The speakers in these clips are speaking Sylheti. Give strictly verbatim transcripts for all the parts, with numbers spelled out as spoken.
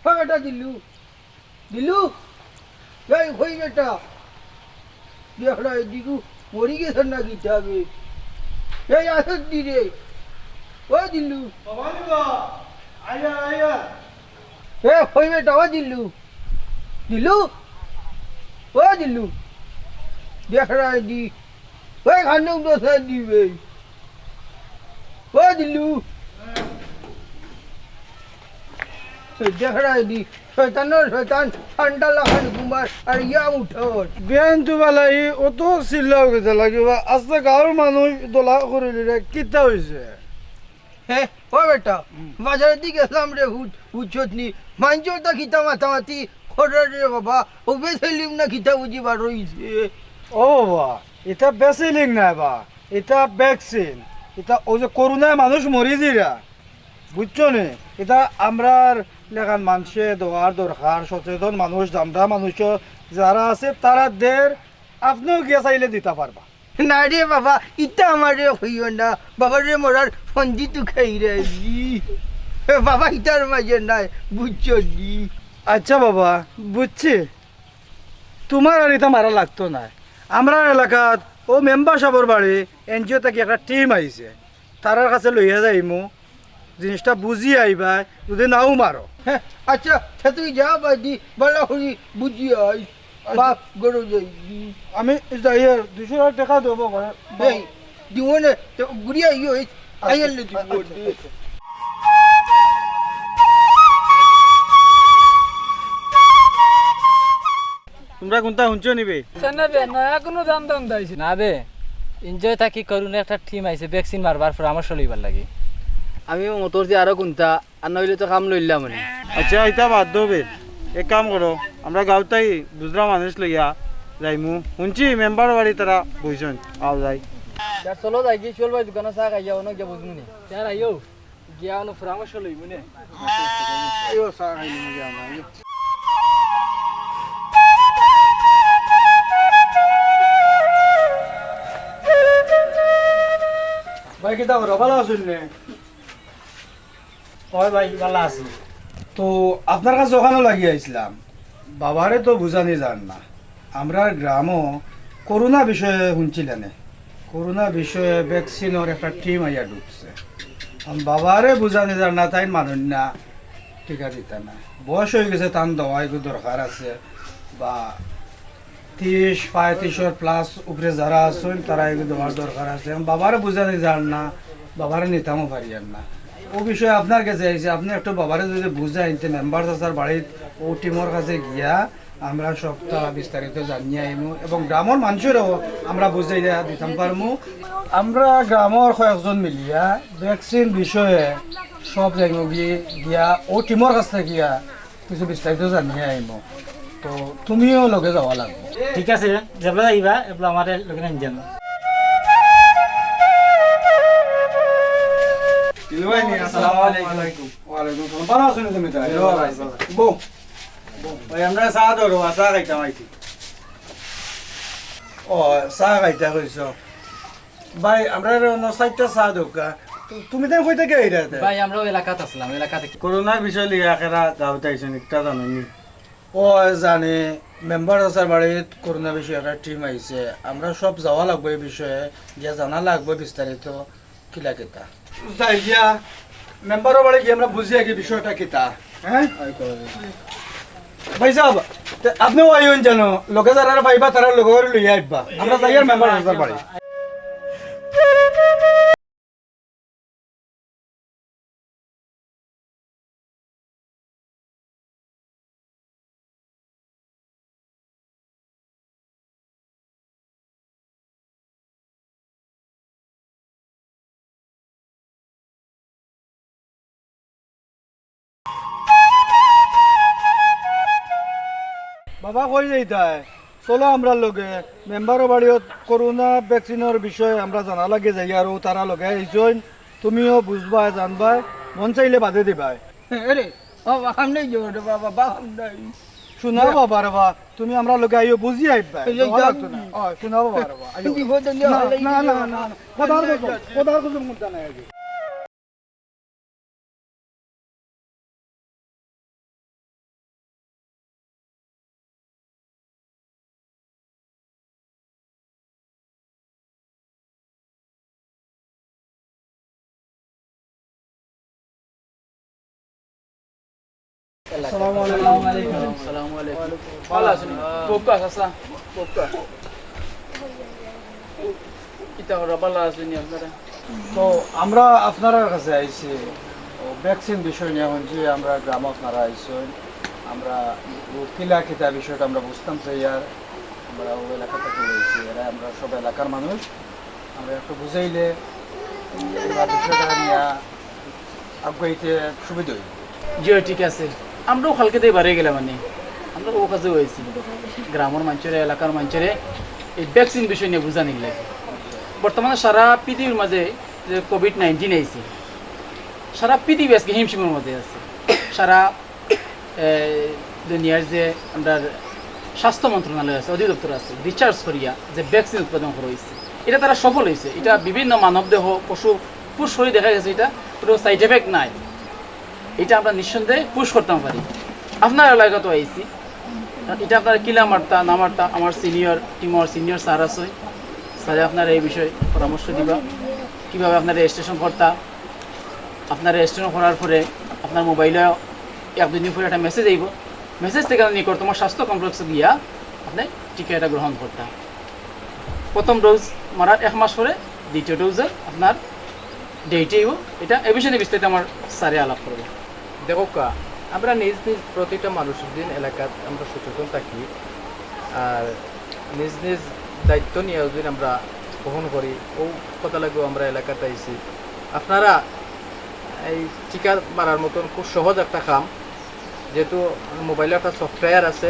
ও বেটা দিল্লু, দিল্লু, এই কই বেটা? দেখরায় দিগু মরি গেছইন না কিতা বে? এই আছস নি রে? ও দিল্লু। বাবা রে বাবা, আইয়া, আইয়া। এ কই বেটা, ও দিল্লু। দিল্লু, ও দিল্লু। দেখরায় দি। ওই খান্দুক দোষে দিবে। ও দিল্লু। দেখরায় দি। শয়তানর শয়তান, ঠান্ডা লাখান ঘুমার, আর ইয়া উঠর। বেন তো বালাই, অত চিল্লাও কিতা লাগি বা? আস্তা গাঁওর মানুষ দলা করিলিরে, কিতা অইছে? হে, ও বেটা, হুম। বাজারেদি গেছলাম রে, হুট, হুটছত নি। মানষর তা কিতা মাতামাতি করর রে বাবা, ও বেসেলিম না কিতা বুঝি বার অইছে। ও বাবা, ইতা বেসেলিম নায় বা, ইতা vaccine। ইতা অউ যে করোনায় মানুষ মরি যিরা, বুঝছো নি? ইতা আমরার লেখান মানষে দেওয়ার দরকার, সচেতন মানুষ, জামরা মানুষ যারা আছে, তারা দের, আপনেও গিয়া চাইলে দিতা পারবা। না রে বাবা, ইতা আমারে কইও না। বাবারে মরার ফন্দি তো খাই রে জি। এ বাবা, ইতার মাঝে নাই, বুঝছো নি? আচ্ছা বাবা, বুঝছি। তুমার আর ইতা মারা লাগতো নায়। আমরার এলাকাত অউ মেম্বার সাবর বাড়ি এনজিও থাকি একটা টিম আইছে। তারার কাছে লইয়া যাইমু। জিনিসটা বুঝি আইবায়, যদি নাও মারো। হে, আচ্ছা, তে তুই যা বাদি, বালা করি বুঝি আই। আচ্ছা। বাপ, গরু যাই। আমি যাই আর দুইশো টেকা দেবো ঘরে। এই, দিমু নে, তে ঘুরি আইও, এই, আচ্ছা, আইয়ালে দিমু। আচ্ছা, আচ্ছা। তুমরা কুনতা হুনছো নি বে? কেনে বে, নয়া কুনু ধান্দা উন্দা আইছে? না বে, এনজিও থাকি করোনা একটা টিম আইছে, vaccine মারবার পরামর্শ লইবার লাগি। আমি মতর যে আরো কুনতা, আর নইলে তো কাম লইলাম মানে। আচ্ছা, ইতা বাদ দেও বে। এক কাম করো, আমরা গাঁওতাই বুঝরা মানুষ লইয়া যাইমু। হুনছি মেম্বার বাড়ি তারা বইছইন, আও যাই। ইয়ার চলো যাই গি, চল ভাই দোকানো চা খাইয়া, অনো গিয়া বুঝমু নি। ইয়ার আইও। গিয়া অনো পরামর্শ লইমু নে। আইও, চা খাইমু গিয়া আমরা, আইও। ভাই, কিতা করো? ভালা আছইন নে? অয় ভাই, ভালা আছি। তো আপনার কাছে অখানো লাগি আইছলাম। বাবারে তো বুঝানি যার না। আমরার গ্রামো করোনা বিষয়ে হুনছিলা নে? করোনা বিষয়ে ভ্যাকসিনর একটা টিম আইয়া ঢুকছে। এখন বাবারে বুঝানি যার না, তাইন মানইন না, টিকা দিতা না। বয়স অইগেছে, তান দেওয়া এগু দরকার আছে। বা ত্রিশ, পঁয়ত্রিশর প্লাস উপরে যারা আছইন, তারা এগু দেওয়ার দরকার আছে। এখন বাবারে বুঝানি যার না, বাবারে নিতামও পারিয়ার না। অউ বিষয়ে আপনার গেছে আইছি, আপনে একটু বাবারে যদি বুঝাইন, তে মেম্বার চাচার বাড়িত অউ টিমর কাছে গিয়া আমরা সবটা বিস্তারিত জানিয়া আইমু এবং গ্রামর মানষরেও আমরা বুঝাইয়া দিতাম পারমু। আমরা গ্রামর কয়েকজন মিলিয়া ভ্যাকসিন বিষয়ে সব যাইমু গি-, গিয়া অউ টিমর কাছ থাকি গিয়া কিছু বিস্তারিত জানিয়া আইমু। তো তুমিও লগে যাওয়া লাগবো। ঠিক আছে, যেবলা যাইবা, এবলা আমারে লগে নিয়া যাইবা। দিলু ভাই নি, আসসালামু আলাইকুম। ওয়ালাইকুম আসসালাম। ভালা আছো নি তুমি তাই? ভালা আছি, ভালা আছি। বউ। ভাই, আমরা চা ধরো, চা খাইতাম আইছি। ও, চা খাইতা কইছো? ভাই, আমরারে অনো চাইরটা চা দেউক্কা। তু-, তুমি তাই কই থাকি আইরায় তে? ভাই, আমরা অউ এলাকাত আছলাম, এলাকা থাকি। করোনার বিষয় লইয়া কেরা গাঁওত আইছইন, ইটা জানো নি? ও, জানি। মেম্বার চাচার বাড়িত করোনা বিষয়ে একটা টিম আইছে। আমরা সব যাওয়া লাগবো এই বিষয়ে, গিয়া জানা লাগবো বিস্তারিত। কিলা কিতা? যাই গিয়া, মেম্বারর বাড়ি গিয়া আমরা বুঝিয়া গি বিষয়টা কিতা, হ্যাঁ? ভাই সাহেব, তে আপনেও আইন যেন, লগে যারারে পাইবা, তারারে লগে করি লইয়া আইবা। আমরা যাই আর মেম্বার চাচার বাড়ি। বাবা, কই যাইতায়? চলো আমরার লগে। মেম্বারর বাড়িত করোনা ভ্যাকসিনর বিষয়ে আমরা জানা লাগি যাই, আর অউ তারা লগে আইছইন। তুমিও বুঝবায়, জানবায়, মন চাইলে বাদে দিবায়। এরে, বাবা, সামনেই যাও রে বাবা, বাবা, সামনেই। শুনা বাবা রে বা, তুমি আমরার লগে আইও, বুঝি আইবায়। এই যে যাওয়া লাগতো না। ও, শুনা বাবা রে বা, আইও। বিপদ হইলে না, হয় না, না, না, না, না। খোদার কসম, খোদার কসম, কুনতা নাই আগে। আসসালামু আলাইকুম। আসসালামু আলাইকুম। ভালা আছইন? বউক্কা, চাচা, বউক্কা। কিতা করা, ভালা আছইন আপনারা? তো আমরা আপনারার কাছে আইছি, ও ভ্যাকসিন বিষয় নিয়া হুনছি, আমরা গ্রামো আপনারা আইছইন, আমরা ও কিলা কিতা বিষয়টা আমরা বুঝতাম চাই, আর আমরা ও এলাকা থাকি আইছি, এরা আমরা সব এলাকার মানুষ, আমরা একটু বুঝাইলে আমরা বিষয়টা নিয়া আগুয়াইতে সুবিধা অইবো। জি, ঠিক আছে। আমরাও কালকে তো বারে গেলাম, মানে, আমরা ও কাজে আইছি, গ্রামর মানষরে, এলাকার মানষরে এই ভ্যাকসিন বিষয় নিয়া বুঝানির লাগি। বর্তমানে সারা পৃথিবীর মাঝে যে কোভিড নাইনটিন আইছে, সারা পৃথিবী আজকে হিমশিমর মাঝে আছে। সারা, এ, দুনিয়ার যে আমরার স্বাস্থ্য মন্ত্রণালয় আছে, অধিদপ্তর আছে, রিসার্চ করিয়া যে ভ্যাকসিন উৎপাদন করা অইছে, ইটা তারা সফল অইছে। ইটা বিভিন্ন মানব দেহ, পশু পুশ করি দেখা গেছে ইটা কোনো সাইড এফেক্ট নাই। ইটা আমরা নিঃসন্দেহে পুশ করতাম পারি। আপনার এলাকাত আইছি, ইটা আপনারা কিলা মারতা না মারতা, আমার সিনিয়র টিমর সিনিয়র স্যার আছে, স্যারে আপনারা এই বিষয়ে পরামর্শ দিবা, কিভাবে আপনারা রেজিস্ট্রেশন করতা। আপনারা রেজিস্ট্রেশন করার পরে আপনার মোবাইলো এক দুই দিন পরে একটা মেসেজ আইবো, মেসেজ থাকি নিকটতম স্বাস্থ্য কমপ্লেক্সো গিয়া আপনি টিকা ইটা গ্রহণ করতা। প্রথম ডোজ মারার এক মাস পরে দ্বিতীয় ডোজর আপনার ডেট আইবো। ইটা এ বিষয়ে বিস্তারিত আমার স্যারে আলাপ করবো। দেখউক্কা, আমরা নিজ নিজ প্রতিটা মানুষ দিন এলাকাত আমরা সচেতন থাকি, আর নিজ নিজ দায়িত্ব নিয়া যদি আমরা বহন করি, ও কথা লাগবো আমরা এলাকাত আইছি। আপনারা এই টিকা মারার মতন খুব সহজ একটা কাম, যেহেতু মোবাইলো একটা সফটওয়্যার আছে,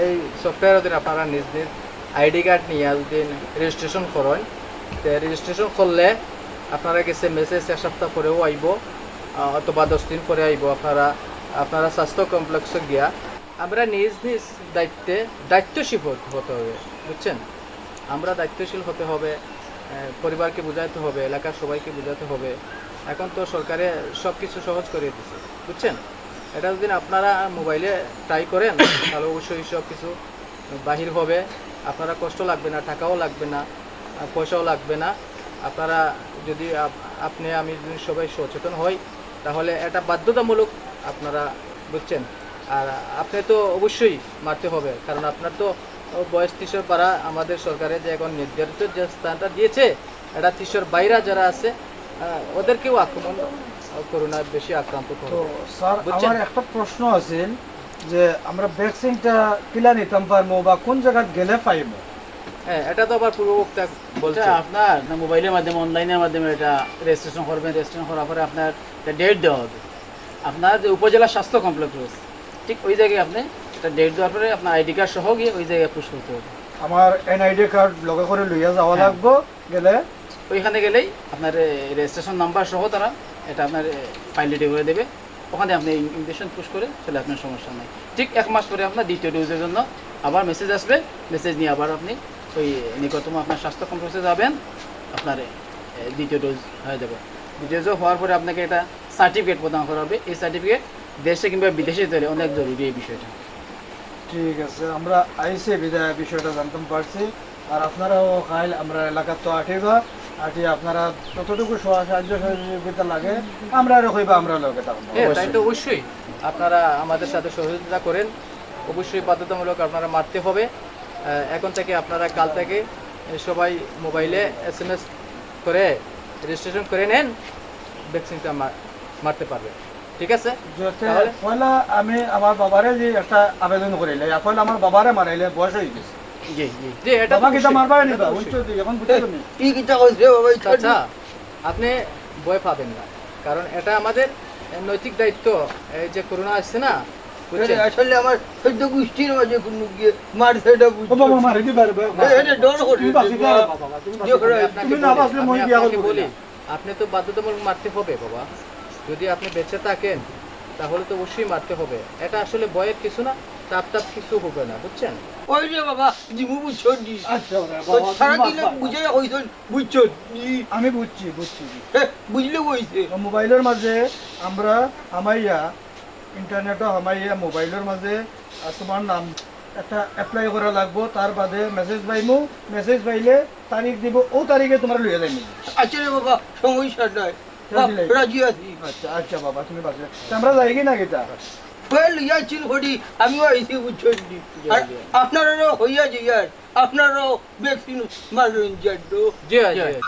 এই সফটওয়্যার যদি আপনারা নিজ নিজ আইডি কার্ড নিয়া যদি রেজিস্ট্রেশন করেন, তে রেজিস্ট্রেশন করলে আপনারা গেছে মেসেজ এক সপ্তাহ পরেও আইবো, আহ, অথবা দশ দিন পরে আইবো। আপনারা, আপনারা স্বাস্থ্য কমপ্লেক্সো গিয়া আমরা নিজ নিজ দায়িত্বে দায়িত্বশীল হতে, হতে হবে, বুঝছেন? আমরা দায়িত্বশীল হতে হবে, আহ, পরিবারকে বুঝাইতে হবে, এলাকার সবাইকে বুঝাতে হবে। এখন তো সরকারে সব কিছু সহজ করে দিছে, বুঝছেন? এটা যদি আপনারা মোবাইলে ট্রাই করেন, তাহলে অবশ্যই সব কিছু বাহির হবে, আপনারা কষ্ট লাগবে না, টাকাও লাগবে না, আহ, পয়সাও লাগবে না। আপনারা যদি আপ-, আপনি আমি যদি সবাই সচেতন হই, তাহলে এটা বাধ্যতামূলক, আপনারা বুঝছেন। আর আপনি তো অবশ্যই মারতে হবে, কারণ আপনার তো বয়স ত্রিশর পারা, আমাদের সরকারে যে এখন নির্ধারিত যে স্থানটা দিয়েছে, এটা ত্রিশর বাইরা যারা আছে, আহ, ওদেরকেও আক্রমণ, আহ, করোনায় বেশি আক্রান্ত করবে। তো স্যার, বুঝছেন? আমার একটা প্রশ্ন আছে যে আমরা ভ্যাকসিনটা কিলা নিতাম পারমু বা কোন জায়গাত গেলে পাইমু? হ্যাঁ, এটা তো আবার পূর্ববক্তা বলছে। এটা আপনার না মোবাইলের মাধ্যমে, অনলাইনের মাধ্যমে এটা রেজিস্ট্রেশন করবেন, রেজিস্ট্রেশন করার পরে আপনার একটা ডেট দেওয়া হবে। আপনার যে উপজেলা স্বাস্থ্য কমপ্লেক্স রয়েছে, ঠিক ওই জায়গায় আপনি একটা ডেট দেওয়ার পরে আপনার আইডি কার্ড সহ গিয়ে ওই জায়গায় পুশ করতে হবে। আমার এনআইডি কার্ড লগে করে লইয়া যাওয়া হ্যাঁ। লাগবো, গেলে? ওইখানে গেলেই আপনার রেজিস্ট্রেশন নাম্বার সহ তারা এটা আপনার ফাইল রেডি করে দেবে। ওখানে আপনি ইনভিটেশন পুশ করে চলে আপনার সমস্যা নাই। ঠিক এক মাস পরে আপনার দ্বিতীয় ডোজের জন্য আবার মেসেজ আসবে, মেসেজ নিয়ে আবার আপনি ওই নিকটতম আপনার স্বাস্থ্য কমপ্লেক্সে যাবেন, আপনার এ, দ্বিতীয় ডোজ হয়ে যাবে। দ্বিতীয় ডোজ হওয়ার পরে আপনাকে একটা সার্টিফিকেট প্রদান করা হবে। এই সার্টিফিকেট দেশে কিংবা বিদেশে যেতে হলে অনেক জরুরি এই বিষয়টা। ঠিক আছে, আমরা আইসে বিদায় বিষয়টা জানতাম পারছি। আর আপনারাও কাইল আমরা এলাকাত তো আটিবা, আটি আপনারা যতটুকু সহ-, সাহায্য সহযোগিতা লাগে, আমরা আরো কইবা, আমরা লগে থাকবো। হ্যাঁ, তাই তো অবশ্যই। অবশ্যই। আপনারা আমাদের সাথে সহযোগিতা করেন, অবশ্যই বাধ্যতামূলক আপনারা মারতে হবে। আহ, এখন থেকে আপনারা কাল থেকে, এ, সবাই মোবাইলে এসএমএস করে রেজিস্ট্রেশন করে নেন, ভ্যাকসিনটা মা-, মারতে পারবে। ঠিক আছে? যাতে তাহলে? পয়লা আমি আমার বাবারে যে একটা আবেদন করিলে, পয়লা আমার বাবারে মারাইলে বয়স হয়ে গেছে। জি, জি। জি, এটা তো বাবা কিতা অবশ্যই, মারবা এটা নিবা, তো অবশ্যই। বুঝছো তো? এখন বুঝছো তুমি? কি কিতা কইছে বাবা, এই আচ্ছা, আপনি ভয় পাবেন না, কারণ এটা আমাদের নৈতিক দায়িত্ব। এই যে করোনা আসছে না, বুঝছেন? এটা আসলে আমার সদ্য গোষ্ঠীর মাঝে কোনো গিয়ে মারছে, এটা বুঝছো? ও বাবা, মারি দিবা রে বাবা। এ, এটা ডর করে। তুমি বাঁচি যাও বাবা, তুমি বাঁচি যাও। আমি আপনাকে তুমি না বলি, বাঁচলে আমি মই বিয়া আপনাকে করবো বলি, না। আপনি তো বাধ্যতামূলক মারতে হবে বাবা। যদি আপনি বেঁচে থাকেন, তাহলে তো অবশ্যই মারতে হবে। এটা আসলে ভয়ের কিছু না, তাপ তাপ কিছু হবে না, বুঝছেন? ওই রে বাবা, জিমু বুঝছো নি? আচ্ছা, ওরে ওই বাবা, সারা তুমি দিনে বাঁচবা। বুঝে কইছন, বুঝছো নি? আমি বুঝছি, বুঝছি। হে, বুঝলে কইছে। তো মোবাইলের মাঝে আমরা হামাইয়া, ইন্টারনেটও হামাইয়া মোবাইলের মাঝে, আহ, তোমার নাম একটা অ্যাপ্লাই করা লাগবো, তার বাদে মেসেজ পাইমু, মেসেজ পাইলে তারিখ দিব, ও তারিখে তোমার লইয়া যাইমু। আচ্ছা রে বাবা, সমস্যা নাই। রাজি বাপ, লাগি? রাজি আছি। আচ্ছা, আচ্ছা বাবা, তুমি বাঁচলে। তা আমরা যাই কি না কিতা? ওই লইয়া চিন করি, আমিও আইছি বুঝছইন নি। আর আপনারারও হইয়া যাইয়ার, আপনারাও ভ্যাকসিন মারইন যাইন তো। জি, জি।